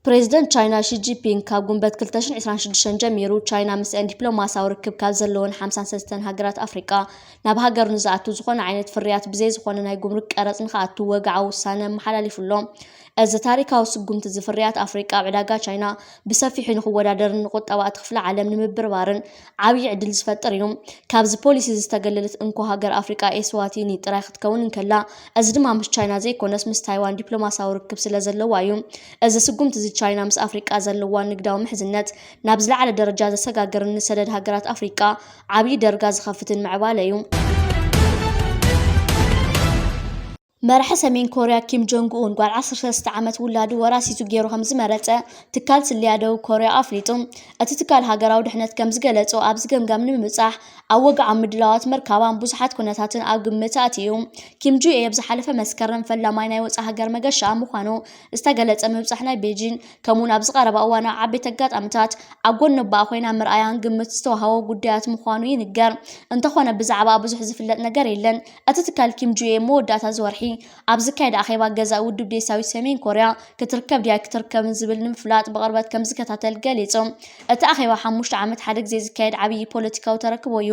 ፕሬዚደንት ቻይና ሺ ጂንፒንግ ካብ ጉንበት ክልተ ሽሕን ዕስራን ሽዱሽተን ጀሚሩ ቻይና ምስአን ዲፕሎማሲያዊ ርክብ ካብ ዘለወን ሓምሳን ሰለስተን ሃገራት ኣፍሪቃ ናብ ሃገሩ ንዝኣቱ ዝኾነ ዓይነት ፍርያት ብዘይ ዝኾነ ናይ ጉምሩክ ቀረጽ ንክኣቱ ወግዓዊ ውሳነ ኣመሓላሊፉ ኣሎ። እዚ ታሪካዊ ስጉምቲ እዚ ፍርያት ኣፍሪቃ ኣብ ዕዳጋ ቻይና ብሰፊሑ ንክወዳደርን ንቁጠባ እቲ ክፍለ ዓለም ንምብርባርን ዓብዪ ዕድል ዝፈጥር እዩ። ካብዚ ፖሊሲ ዝተገለለት እንኮ ሃገር ኣፍሪቃ ኤስዋቲኒ ጥራይ ክትከውን እንከላ፣ እዚ ድማ ምስ ቻይና ዘይኮነስ ምስ ታይዋን ዲፕሎማሲያዊ ርክብ ስለ ዘለዋ እዩ። እዚ ስጉምቲ እዚ ቻይና ምስ ኣፍሪቃ ዘለዋ ንግዳዊ ምሕዝነት ናብ ዝለዓለ ደረጃ ዘሰጋግርን ንሰደድ ሃገራት ኣፍሪቃ ዓብዪ ደርጋ ዝኸፍትን ምዕባለ እዩ። መራሒ ሰሜን ኮርያ ኪም ጆንግ ኡን ጓል ዓሰርተ ሰለስተ ዓመት ውላዱ ወራሲቱ ገይሩ ከም ዝመረጸ ትካል ስለያ ደቡብ ኮርያ ኣፍሊጡ። እቲ ትካል ሃገራዊ ድሕነት ከም ዝገለጾ፣ ኣብዚ ገምጋም ንምብጻሕ ኣብ ወግዓዊ ምድላዋት ምርካባን ብዙሓት ኩነታትን ኣብ ግምት ኣትዩ። ኪም ጁኤ ኣብ ዝሓለፈ መስከረም ፈላማይ ናይ ወጻኢ ሃገር መገሻ ምዃኑ ዝተገለጸ ምብጻሕ ናይ ቤጂን፣ ከምኡውን ኣብዚ ቀረባ እዋን ኣብ ዓበይቲ ኣጋጣሚታት ኣብ ጎኒ ኣቦኣ ኮይና ምርኣያን ግምት ዝተዋህቦ ጉዳያት ምዃኑ ይንገር። እንተኾነ ብዛዕባ ብዙሕ ዝፍለጥ ነገር የለን። እቲ ትካል ኪም ጁኤ መወዳእታ እዚ ወርሒ ኣብ ዝካየድ ኣኼባ ገዛኢ ውድብ ዴሳዊት ሰሜን ኮርያ ክትርከብ ድያ ኣይክትርከብን ዝብል ንምፍላጥ ብቕርበት ከም ዝከታተል ገሊጹ። እቲ ኣኼባ ሓሙሽተ ዓመት ሓደ ግዜ ዝካየድ ዓብዪ ፖለቲካዊ ተረክቦ እዩ።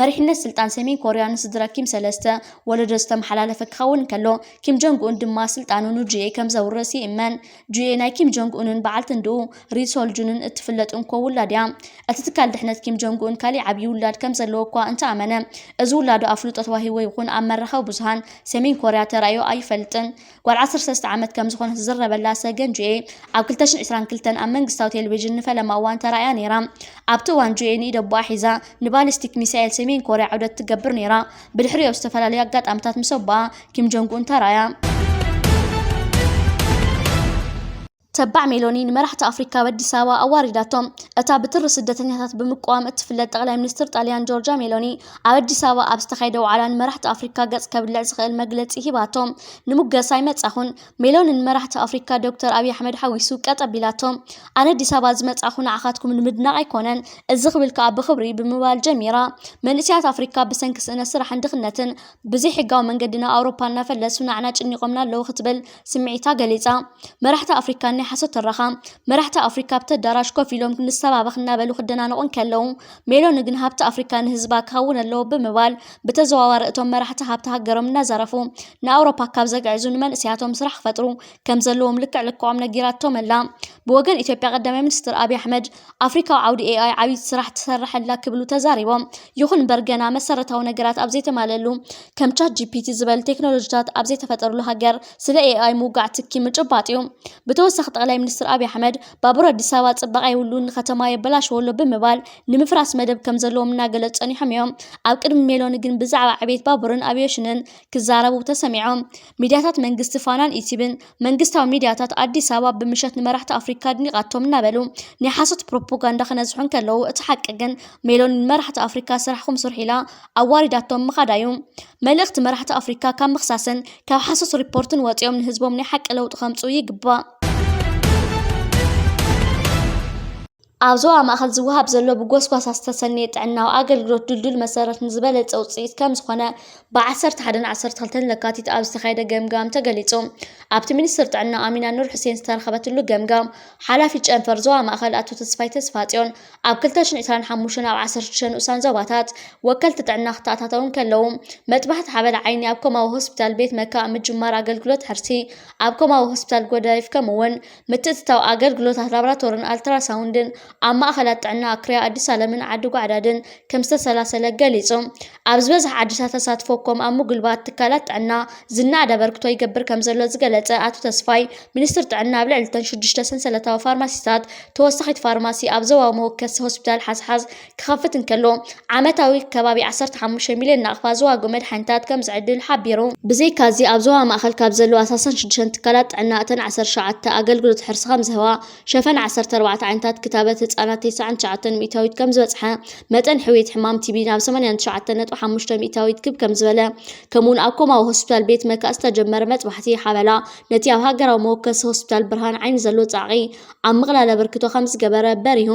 መሪሕነት ስልጣን ሰሜን ኮርያ ንስድራ ኪም ሰለስተ ወለዶ ዝተመሓላለፈ ክኸውን እንከሎ፣ ኪም ጆንግ ኡን ድማ ስልጣኑ ንጁኤ ከም ዘውርስ ይእመን። ጁኤ ናይ ኪም ጆንግ ኡንን በዓልቲ እንድኡ ሪ ሶል ጁንን እትፍለጥ እንኮ ውላድ እያ። እቲ ትካል ድሕነት ኪም ጆንግ ኡን ካሊእ ዓብዪ ውላድ ከም ዘለዎ እኳ እንተኣመነ፣ እዚ ውላዱ ኣፍልጦ ተዋሂቦ ይኹን ኣብ መራኸቢ ብዙሃን ሰሜን ኮርያ ተራእዮ ኣይፈልጥን። ጓል ዓሰርተ ሰለስተ ዓመት ከም ዝኾነት ዝዝረበላ ሰገን ጁኤ ኣብ ክልተ ሽሕን ዕስራን ክልተን ኣብ መንግስታዊ ቴሌቪዥን ንፈለማ እዋን ተራእያ ነይራ። ኣብቲ እዋን ጁኤ ንኢድ ኣቦኣ ሒዛ ንባሊስቲክ ሚሳኤል ሰሜን ኮርያ ዑደት ትገብር ነይራ። ብድሕሪኡ ኣብ ዝተፈላለዩ ኣጋጣሚታት ምስ ኣቦኣ ኪም ጆንግ ኡን ተራእያ። ተባዕ ሜሎኒ ንመራሕቲ ኣፍሪካ ኣብ ኣዲስ ኣበባ ኣዋሪዳቶም። እታ ብትሪ ስደተኛታት ብምቅዋም እትፍለጥ ጠቕላይ ሚኒስትር ጣልያን ጆርጃ ሜሎኒ ኣብ ኣዲስ ኣበባ ኣብ ዝተኻየደ ዋዕላ ንመራሕቲ ኣፍሪካ ገጽ ከብልዕ ዝኽእል መግለጺ ሂባቶም። ንሙገሳ ኣይመጻኹን። ሜሎኒ ንመራሕቲ ኣፍሪካ ዶክተር ኣብይ ኣሕመድ ሓዊሱ ቀጥ ኣቢላቶም። ኣነ ኣዲስ ኣበባ ዝመጻኹ ንዓኻትኩም ንምድናቕ ኣይኮነን፣ እዚ ክብል ከኣ ብኽብሪ ብምባል ጀሚራ። መንእሰያት ኣፍሪካ ብሰንኪ ስእነት ስራሕን ድኽነትን ብዘይሕጋዊ መንገዲ ናብ ኣውሮፓ እናፈለሱ ንዓና ጭኒቖምና ኣለዉ ክትብል ስምዒታ ገሊጻ። መራሕቲ ኣፍሪካ ናይ ሓሶት ትረኻ። መራሕቲ ኣፍሪካ ኣብቲ ኣዳራሽ ኮፍ ኢሎም ንሰባበኽ እናበሉ ክደናነቑ እንከለዉ፣ ሜሎኒ ግን ሃብቲ ኣፍሪካ ንህዝባ ክኸውን ኣለዎ ብምባል ብተዘዋዋሪ እቶም መራሕቲ ሃብቲ ሃገሮም እናዘረፉ ንኣውሮፓ ካብ ዘግዕዙ ንመንእሰያቶም ስራሕ ክፈጥሩ ከም ዘለዎም ልክዕ ልክዖም ነጊራቶም ኣላ። ብወገን ኢትዮጵያ ቀዳማይ ሚኒስትር ኣብይ ኣሕመድ ኣፍሪካ ኣብ ዓውዲ ኤ ኣይ ዓብዪ ስራሕ ትሰርሕ ኣላ ክብሉ ተዛሪቦም። ይኹን እምበር ገና መሰረታዊ ነገራት ኣብ ዘይተማልአሉ ከም ቻት ጂ ፒ ቲ ዝበሉ ቴክኖሎጂታት ኣብ ዘይተፈጠረሉ ሃገር ስለ ኤ ኣይ ምውጋዕ ትኪ ምጭባጥ እዩ። ብተወሳኺ ጠቕላይ ሚኒስትር ኣብይ ኣሕመድ ባቡር ኣዲስ ኣበባ ፅባቐ የብሉን፣ ንከተማ የበላሽዎ ኣሎ ብምባል ንምፍራስ መደብ ከም ዘለዎም እናገለጹ ጸኒሖም እዮም። ኣብ ቅድሚ ሜሎኒ ግን ብዛዕባ ዕቤት ባቡርን ኣቪዬሽንን ክዛረቡ ተሰሚዖም። ሚድያታት መንግስቲ ፋናን ኢቲቪን መንግስታዊ ሚድያታት ኣዲስ ኣበባ ብምሸት ንመራሕቲ ኣፍሪካ ኣድኒቓቶም እናበሉ ናይ ሓሶት ፕሮፓጋንዳ ክነዝሑ እንከለዉ፣ እቲ ሓቂ ግን ሜሎኒ ንመራሕቲ ኣፍሪካ ስራሕኹም ስርሑ ኢላ ኣዋሪዳቶም ምኻዳ እዩ። መልእኽቲ መራሕቲ ኣፍሪካ ካብ ምኽሳስን ካብ ሓሶት ሪፖርትን ወፂኦም ንህዝቦም ናይ ሓቂ ለውጢ ከምፅኡ ይግባእ። ኣብ ዞባ ማእኸል ዝወሃብ ዘሎ ብጎስጓሳ ዝተሰነየ ጥዕናዊ ኣገልግሎት ድልዱል መሰረት ንዝበለፀ ውፅኢት ከም ዝኾነ ብ ዓሰርተ ሓደን ዓሰርተ ክልተን ለካቲት ኣብ ዝተኻየደ ገምጋም ተገሊፁ። ኣብቲ ሚኒስትር ጥዕና ኣሚና ኑር ሑሴን ዝተረኸበትሉ ገምጋም፣ ሓላፊ ጨንፈር ዞባ ማእኸል ኣቶ ተስፋይ ተስፋጽዮን፣ ኣብ ክልተ ሽሕን ዕስራን ሓሙሽተን ኣብ ዓሰርተ ሽዱሽተ ንኡሳን ዞባታት ወከልቲ ጥዕና ክተኣታተው እንከለዉ፣ መጥባሕቲ ሓበል ዓይኒ ኣብ ኮማዊ ሆስፒታል ቤት መካእ፣ ምጅማር ኣገልግሎት ሕርሲ ኣብ ኮማዊ ሆስፒታል ጎዳይፍ፣ ከምኡ'ውን ምትእትታው ኣገልግሎታት ላቦራቶርን ኣልትራሳውንድን ኣብ ማእኸላት ጥዕና ኣክርያ፣ ኣዲስ ኣለምን ዓዲ ጓዕዳድን ከም ዝተሰላሰለ ገሊጹ። ኣብ ዝበዝሕ ዓድታት ተሳትፎ ኮም ኣብ ምጉልባት ትካላት ጥዕና ዝነኣድ ኣበርክቶ ይገብር ከም ዘሎ ዝገለጸ ኣቶ ተስፋይ፣ ሚኒስትር ጥዕና ኣብ ልዕሊ እተን ሽዱሽተ ሰንሰለታዊ ፋርማሲታት ተወሳኺት ፋርማሲ ኣብ ዞባዊ መወከሲ ሆስፒታል ሓዝሓዝ ክኸፍት እንከሎ፣ ዓመታዊ ከባቢ ዓሰርተ ሓሙሽተ ሚልዮን ናቕፋ ዝዋግኡ መድሓኒታት ከም ዝዕድል ሓቢሩ። ብዘይካዚ፣ ኣብ ዞባ ማእኸል ካብ ዘለዋ ሰላሳን ሽዱሽተን ትካላት ጥዕና፣ እተን ዓሰርተ ሸውዓተ ኣገልግሎት ሕርሲ ከም ዝህባ፣ ሸፈን ዓሰርተ ኣርባዕተ ዓይነታት ክታበት ህጻናት ተስዓን ትሽዓተን ሚእታዊት ከም ዝበጽሐ፣ መጠን ሕውየት ሕማም ቲቢ ናብ ሰማንያን ትሽዓተን ነጥቢ ሓሙሽተ ሚእታዊት ክብ ከም ዝበለ፣ ከምኡውን ኣብ ኮማዊ ሆስፒታል ቤት መካእ ዝተጀመረ መጥባሕቲ ሓበላ ነቲ ኣብ ሃገራዊ መወከሲ ሆስፒታል ብርሃን ዓይኒ ዘሎ ጻዕቒ ኣብ ምቕላል ኣበርክቶ ከም ዝገበረ በሪሁ።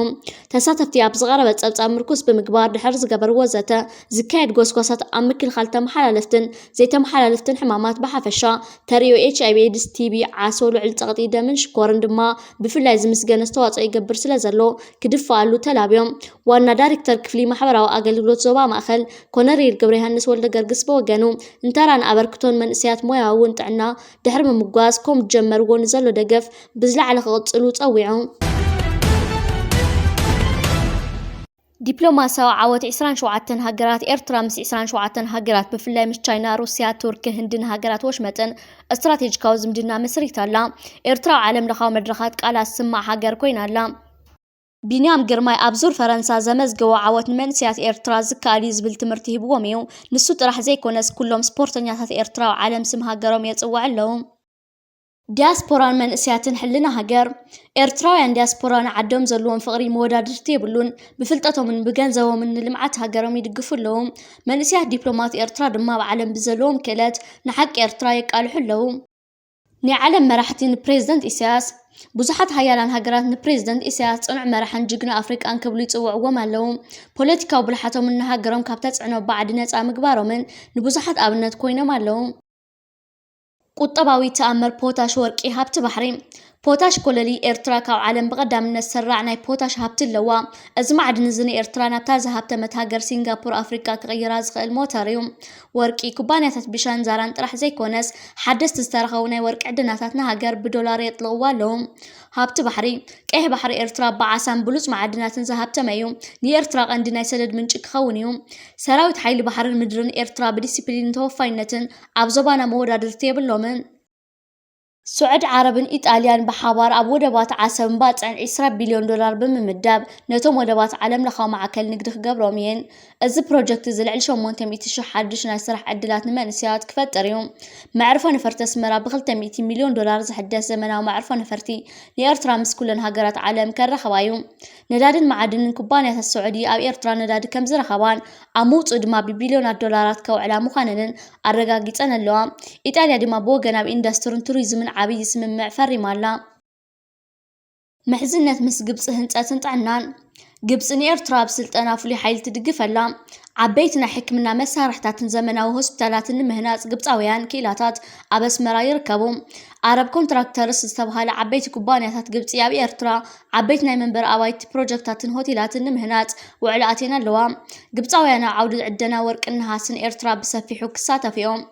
ተሳተፍቲ ኣብ ዝቐረበ ጸብጻብ ምርኩስ ብምግባር ድሕሪ ዝገበርዎ ዘተ፣ ዝካየድ ጎስጓሳት ኣብ ምክልኻል ተመሓላለፍትን ዘይተመሓላለፍትን ሕማማት ብሓፈሻ፣ ተርእዮ ኤች ኣይ ቪ ኤድስ፣ ቲቢ፣ ዓሶ፣ ልዑል ጸቕጢ ደምን ሽኮርን ድማ ብፍላይ ዝምስገን ኣስተዋጽኦ ይገብር ስለ ዘሎ ክድፈኣሉ ተላብዮም። ዋና ዳይሬክተር ክፍሊ ማሕበራዊ ኣገልግሎት ዞባ ማእከል ኮነሬል ገብረ ዮሃንስ ወልደ ገርግስ ብወገኑ፣ እንተራን ኣበርክቶን መንእሰያት ሞያውን ጥዕና ድሕሪ ምምጓስ፣ ከምኡ ዝጀመርዎ ንዘሎ ደገፍ ብዝለዓለ ክቕጽሉ ጸዊዑ። ዲፕሎማስያዊ ዓወት ዕስራን ሸውዓተን ሃገራት፣ ኤርትራ ምስ ዕስራን ሸውዓተን ሃገራት፣ ብፍላይ ምስ ቻይና፣ ሩስያ፣ ቱርኪ፣ ህንድን ሃገራት ወሽመጥን ስትራቴጂካዊ ዝምድና መስሪታ ኣላ። ኤርትራ ኣብ ዓለም ለኻዊ መድረኻት ቃላ ትስማዕ ሃገር ኮይና ኣላ። ቢንያም ግርማይ ኣብ ዙር ፈረንሳ ዘመዝገቦ ዓወት ንመንእሰያት ኤርትራ ዝከኣል እዩ ዝብል ትምህርቲ ሂብዎም እዩ። ንሱ ጥራሕ ዘይኮነስ፣ ኩሎም ስፖርተኛታት ኤርትራ ኣብ ዓለም ስም ሃገሮም የጽውዑ ኣለዉ። ዲያስፖራን መንእሰያትን ሕልና ሃገር። ኤርትራውያን ዲያስፖራ ንዓዶም ዘለዎም ፍቕሪ መወዳድርቲ የብሉን። ብፍልጠቶምን ብገንዘቦምን ንልምዓት ሃገሮም ይድግፉ ኣለዉ። መንእሰያት ዲፕሎማት ኤርትራ ድማ ኣብ ዓለም ብዘለዎም ክእለት ንሓቂ ኤርትራ የቃልሑ ኣለዉ። ናይ ዓለም መራሕቲ ንፕሬዝደንት ኢሳያስ። ብዙሓት ሃያላን ሃገራት ንፕሬዝደንት ኢሳያስ ጽኑዕ መራሕን ጅግና ኣፍሪቃን ክብሉ ይጽውዕዎም ኣለዉ። ፖለቲካዊ ብልሓቶምን ንሃገሮም ካብ ተጽዕኖ ባዕዲ ነጻ ምግባሮምን ንብዙሓት ኣብነት ኮይኖም ኣለዉ። ቁጠባዊ ተኣምር ፖታሽ ወርቂ ሃብቲ ባሕሪ። ፖታሽ ኮለሊ ኤርትራ ካብ ዓለም ብቐዳምነት ሰራዕ ናይ ፖታሽ ሃብቲ ኣለዋ። እዚ ማዕድን እዚ ንኤርትራ ናብታ ዝሃብተመት ሃገር ሲንጋፖር ኣፍሪቃ ክቕይራ ዝኽእል ሞተር እዩ። ወርቂ ኩባንያታት ብሻንዛራን ጥራሕ ዘይኮነስ ሓደስቲ ዝተረኸቡ ናይ ወርቂ ዕድናታት ንሃገር ብዶላር የጥልቕዋ ኣለዉ። ሃብቲ ባሕሪ። ቀይሕ ባሕሪ ኤርትራ ብዓሳን ብሉጽ ማዕድናትን ዝሃብተመ እዩ። ንኤርትራ ቀንዲ ናይ ሰደድ ምንጪ ክኸውን እዩ። ሰራዊት ሓይሊ ባሕርን ምድርን ኤርትራ ብዲሲፕሊንን ተወፋይነትን ኣብ ዞባና መወዳድርቲ የብሎምን። ስዑዲ ዓረብን ኢጣልያን ብሓባር ኣብ ወደባት ዓሰብን ባጽዕን ዕስራ ቢልዮን ዶላር ብምምዳብ ነቶም ወደባት ዓለም ለኻዊ ማዕከል ንግዲ ክገብሮም እየን። እዚ ፕሮጀክት እዚ ልዕሊ ሸሞንተ ሚእቲ ሽሕ ሓድሽ ናይ ስራሕ ዕድላት ንመንእሰያት ክፈጥር እዩ። መዕርፎ ነፈርቲ ኣስመራ ብ ክልተ ሚእቲ ሚልዮን ዶላር ዝሕደስ ዘመናዊ መዕርፎ ነፈርቲ ንኤርትራ ምስ ኩለን ሃገራት ዓለም ከራኽባ እዩ። ነዳድን መዓድንን ኩባንያታት ስዑዲ ኣብ ኤርትራ ነዳዲ ከም ዝረኸባን ኣብ ምውጽኡ ድማ ብቢልዮናት ዶላራት ከውዕላ ምዃነንን ኣረጋጊጸን ኣለዋ። ኢጣልያ ድማ ብወገን ኣብ ኢንዱስትርን ቱሪዝምን ዓብዪ ስምምዕ ፈሪማ ኣላ። ምሕዝነት ምስ ግብጺ ህንጸትን ጥዕናን። ግብጺ ንኤርትራ ኣብ ስልጠና ፍሉይ ሓይሊ ትድግፍ ኣላ። ዓበይቲ ናይ ሕክምና መሳርሕታትን ዘመናዊ ሆስፒታላትን ንምህናጽ ግብጻውያን ክኢላታት ኣብ ኣስመራ ይርከቡ። ኣረብ ኮንትራክተርስ ዝተባህለ ዓበይቲ ኩባንያታት ግብጺ ኣብ ኤርትራ ዓበይቲ ናይ መንበሪ ኣባይቲ ፕሮጀክታትን ሆቴላትን ንምህናጽ ውዕል ኣትየን ኣለዋ። ግብጻውያን ኣብ ዓውዲ ዕደና ወርቅን ነሃስን ኤርትራ ብሰፊሑ ክሳተፉ እዮም።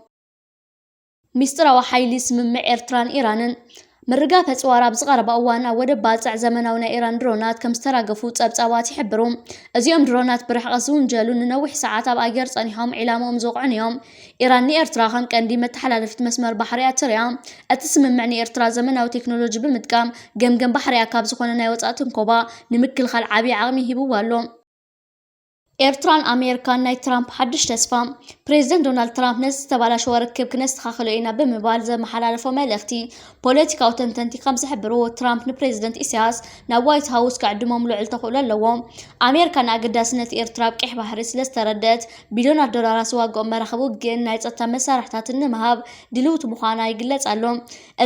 ሚስጥራዊ ሓይሊ ስምምዕ ኤርትራን ኢራንን። ምርጋፍ ኣጽዋር ኣብ ዝቐረባ እዋን ኣብ ወደብ ባጽዕ ዘመናዊ ናይ ኢራን ድሮናት ከም ዝተራገፉ ጸብጻባት ይሕብሩ። እዚኦም ድሮናት ብርሕቀት ዝውንጀሉ፣ ንነዊሕ ሰዓት ኣብ ኣየር ጸኒሖም ዒላማኦም ዝወቕዑን እዮም። ኢራን ንኤርትራ ከም ቀንዲ መተሓላለፊት መስመር ባሕሪ እያ ትሪኣ። እቲ ስምምዕ ንኤርትራ ዘመናዊ ቴክኖሎጂ ብምጥቃም ገምገም ባሕሪኣ ካብ ዝኾነ ናይ ወጻኢ ትንኮባ ንምክልኻል ዓብዪ ዓቕሚ ሂብዋ ኣሎ። ኤርትራን ኣሜሪካን፣ ናይ ትራምፕ ሓድሽ ተስፋ። ፕሬዚደንት ዶናልድ ትራምፕ ነዚ ዝተባላሸወ ርክብ ክነስተኻኽሎ ኢና ብምባል ዘመሓላለፎ መልእኽቲ፣ ፖለቲካዊ ተንተንቲ ከም ዝሕብርዎ፣ ትራምፕ ንፕሬዚደንት ኢሳያስ ናብ ዋይት ሃውስ ክዕድሞም ልዑል ተኽእሎ ኣለዎ። ኣሜሪካ ንኣገዳስነት ኤርትራ ኣብ ቀይሕ ባሕሪ ስለ ዝተረደአት፣ ቢልዮናት ዶላራት ዝዋግኦም መራኽብ ውግእን ናይ ጸጥታ መሳርሕታትን ንምሃብ ድልውቲ ምዃና ይግለጽ ኣሎ።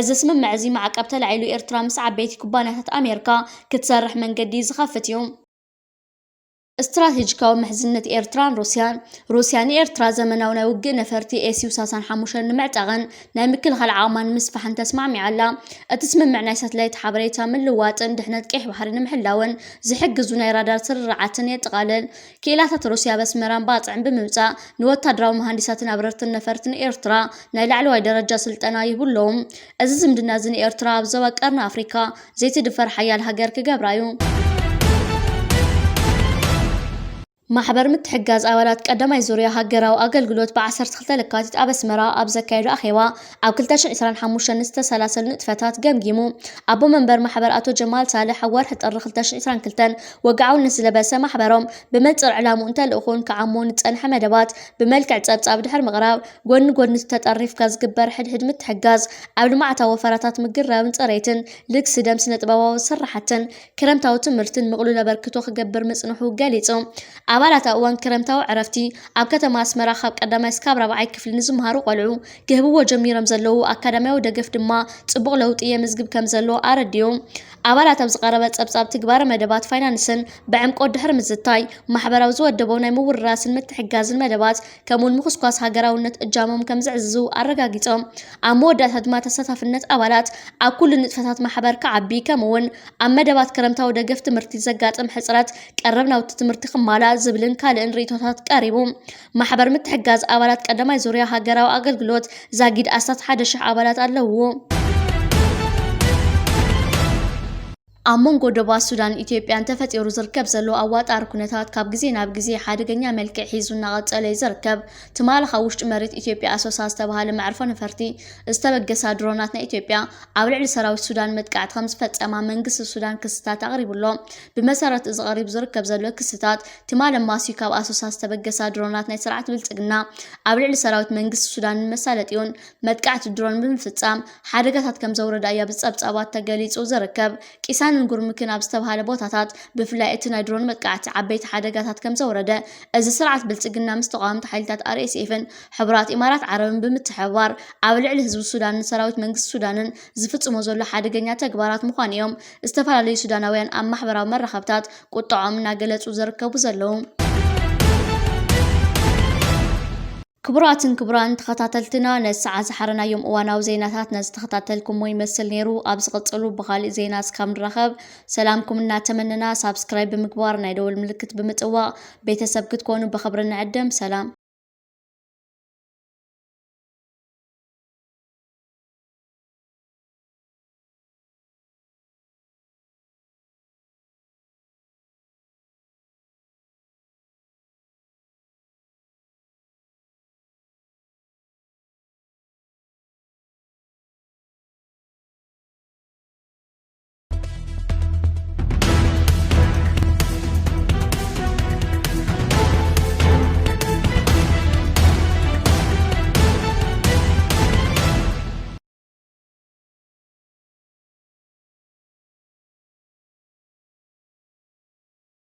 እዚ ስምምዕ እዚ፣ ማዕቀብ ተላዒሉ፣ ኤርትራ ምስ ዓበይቲ ኩባንያታት ኣሜሪካ ክትሰርሕ መንገዲ ዝኸፍት እዩ። ስትራቴጂካዊ ምሕዝነት ኤርትራን ሩስያን። ሩስያ ንኤርትራ ዘመናዊ ናይ ውግእ ነፈርቲ ኤስዩ ሰላሳን ሓሙሽተን ንምዕጣቕን ናይ ምክልኻል ዓቕማ ንምስፋሕን ተስማዕሚዓ ኣላ። እቲ ስምምዕ ናይ ሳትላይት ሓበሬታ ምልዋጥን ድሕነት ቀይሕ ባሕሪ ንምሕላውን ዝሕግዙ ናይ ራዳር ስርርዓትን የጠቓልል። ክኢላታት ሩስያ ኣብ ኣስመራን ባጽዕን ብምምጻእ፣ ንወታደራዊ መሃንዲሳትን ኣብረርትን ነፈርትን ኤርትራ ናይ ላዕለዋይ ደረጃ ስልጠና ይህቡ ኣለዉ። እዚ ዝምድና እዚ ንኤርትራ ኣብ ዞባ ቀርኒ ኣፍሪካ ዘይትድፈር ሓያል ሃገር ክገብራ እዩ። ማሕበር ምትሕጋዝ ኣባላት ቀዳማይ ዙርያ ሃገራዊ ኣገልግሎት ብ ዓሰርተ ክልተ ለካቲት ኣብ ኣስመራ ኣብ ዘካየዶ ኣኼባ፣ ኣብ ክልተ ሽሕን ዕስራን ሓሙሽተን ዝተሰላሰሉ ንጥፈታት ገምጊሙ። ኣቦ መንበር ማሕበር ኣቶ ጀማል ሳልሕ፣ ኣብ ወርሒ ጥሪ ክልተ ሽሕን ዕስራን ክልተን ወግዓውነት ዝለበሰ ማሕበሮም፣ ብመንጽር ዕላምኡን ተልእኾኡን ክዓሞ ንጸንሐ መደባት ብመልክዕ ጸብጻብ ድሕሪ ምቕራብ፣ ጎኒ ጎኒ ተጠሪፍካ ዝግበር ሕድሕድ ምትሕጋዝ፣ ኣብ ልምዓታዊ ወፈራታት ምግራብን ጽሬትን፣ ልግሲ ደም ስነ-ጥበባዊ ስራሓትን ክረምታዊ ትምህርትን ምቕሉል ኣበርክቶ ክገብር ምጽንሑ ገሊጹ። ኣባላት ኣብ እዋን ክረምታዊ ዕረፍቲ ኣብ ከተማ ኣስመራ ካብ ቀዳማይ እስካብ ራብዓይ ክፍሊ ንዝመሃሩ ቆልዑ ክህብዎ ጀሚሮም ዘለዉ ኣካዳሚያዊ ደገፍ ድማ ጽቡቕ ለውጢ የምዝግብ ከም ዘሎ ኣረዲኡ። ኣባላት ኣብ ዝቐረበ ጸብጻብ ትግባረ መደባት ፋይናንስን ብዕምቆት ድሕሪ ምዝታይ፣ ማሕበራዊ ዝወደቦ ናይ ምውርራስን ምትሕጋዝን መደባት ከምኡውን ምኹስኳስ ሃገራውነት እጃሞም ከም ዘዕዝዙ ኣረጋጊጾም። ኣብ መወዳእታ ድማ ተሳታፍነት ኣባላት ኣብ ኩሉ ንጥፈታት ማሕበር ክዓቢ፣ ከምኡውን ኣብ መደባት ክረምታዊ ደገፍ ትምህርቲ ዘጋጥም ሕጽረት ቀረብ ናውቲ ትምህርቲ ክማላእ ዝብልን ካልእን ርእይቶታት ቀሪቡ። ማሕበር ምትሕጋዝ ኣባላት ቀዳማይ ዙርያ ሃገራዊ ኣገልግሎት ዛጊድ ኣስታት ሓደ ሽሕ ኣባላት ኣለውዎ። ኣብ መንጎ ዶባት ሱዳን ኢትዮጵያን ተፈጢሩ ዝርከብ ዘሎ ኣዋጣሪ ኩነታት ካብ ግዜ ናብ ግዜ ሓደገኛ መልክዕ ሒዙ እናቐጸለ እዩ ዝርከብ። ትማሊ ካብ ውሽጢ መሬት ኢትዮጵያ ኣሶሳ ዝተባሃለ መዕርፎ ነፈርቲ ዝተበገሳ ድሮናት ናይ ኢትዮጵያ ኣብ ልዕሊ ሰራዊት ሱዳን መጥቃዕቲ ከም ዝፈጸማ መንግስቲ ሱዳን ክስታት ኣቕሪቡ ኣሎ። ብመሰረት እዚ ቀሪቡ ዝርከብ ዘሎ ክስታት፣ ትማሊ ኣማስዩ ካብ ኣሶሳ ዝተበገሳ ድሮናት ናይ ስርዓት ብልጽግና ኣብ ልዕሊ ሰራዊት መንግስቲ ሱዳንን መሳለጢኡን መጥቃዕቲ ድሮን ብምፍጻም ሓደጋታት ከም ዘውረዳ እያ ብጸብጻባት ተገሊጹ ዝርከብ። ቂሳንን ጉርምክን ኣብ ዝተባሃለ ቦታታት ብፍላይ እቲ ናይ ድሮን መጥቃዕቲ ዓበይቲ ሓደጋታት ከም ዘውረደ፣ እዚ ስርዓት ብልጽግና ምስ ተቓወምቲ ሓይልታት ኣር ኤስ ኤፍን ሕቡራት ኢማራት ዓረብን ብምትሕብባር ኣብ ልዕሊ ህዝቢ ሱዳንን ሰራዊት መንግስቲ ሱዳንን ዝፍጽሞ ዘሎ ሓደገኛ ተግባራት ምዃኑ እዮም ዝተፈላለዩ ሱዳናውያን ኣብ ማሕበራዊ መራኸብታት ቁጥዖም እናገለጹ ዝርከቡ ዘለዉ። ክቡራትን ክቡራን ተኸታተልትና፣ ነዚ ሰዓት ዝሓረናዮም እዋናዊ ዜናታት ነዚ ተኸታተልኩሞ ይመስል ነይሩ። ኣብ ዝቕጽሉ ብኻሊእ ዜና እስካብ ንራኸብ፣ ሰላምኩም እናተመነና፣ ሳብስክራይብ ብምግባር ናይ ደወል ምልክት ብምጥዋቕ ቤተሰብ ክትኮኑ ብኽብሪ ንዕድም። ሰላም።